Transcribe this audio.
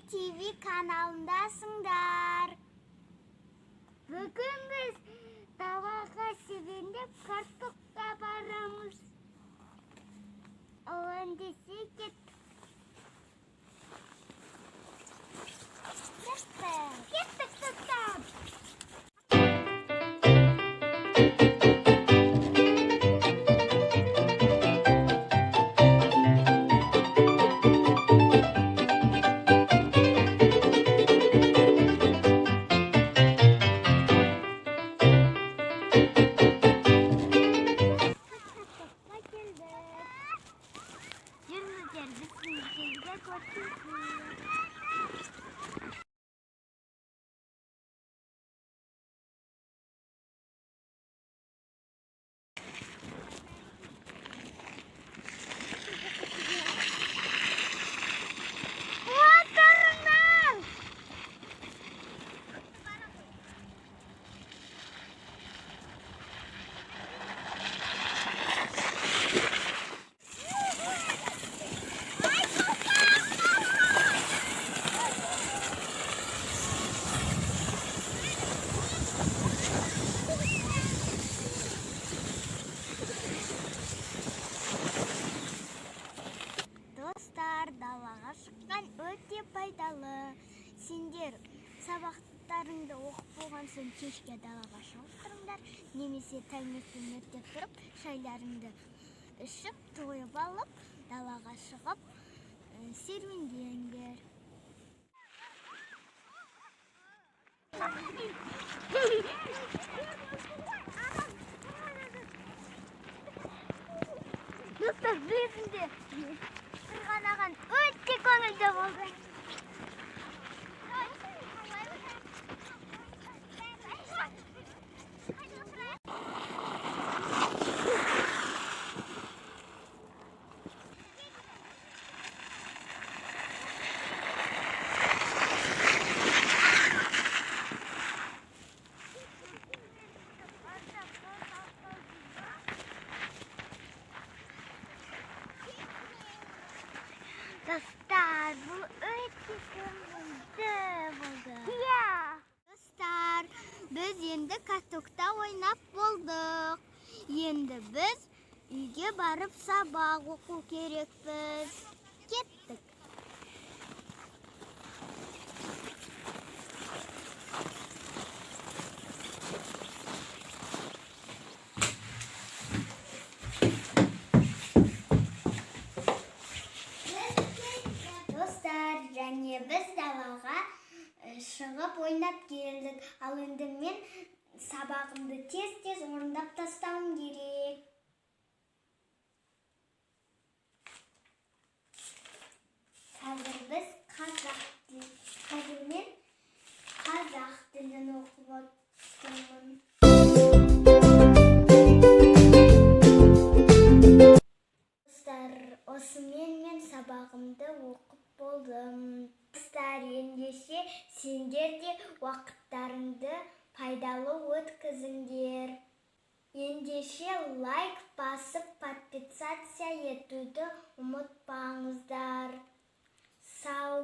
ТВ каналындасыңдар. Бүгін біз далаға серуендеп картопқа барамыз. Ал ендеше кеттік. Кеттік. Кеттік, достар. Картопқа келдік. Жүріңіздер, біз сіздерге көрсетейік. Отырыңдар! Достар, далаға шыққан өте пайдалы. Сендер сабақтарыңды оқып болған соң кешке далаға шығып тұрыңдар, немесе таңертең ерте тұрып, шайларыңды ішіп, тойып алып, далаға шығып, серуендеңдер. Достар, білесіңдер, сырғанаған өте көңілді болды. Достар, бұл өте көңілді болды. Иә. Достар, біз енді катокта ойнап болдық. Енді біз үйге барып сабақ оқу керекпіз. Кеттік. Достар, және біз далаға шығып ойнап келдік. Ал енді мен сабағымды тез-тез орындап тастауым керек. Қазір біз қазақ тіл, қазір мен қазақ тілін оқып отырмын. Достар, осымен мен сабағымды оқып болдым. Достар, ендеше сендер де уақыттарыңды пайдалы өткізіңдер. Ендеше лайк басып, подписаться етуді ұмытпаңыздар. Сау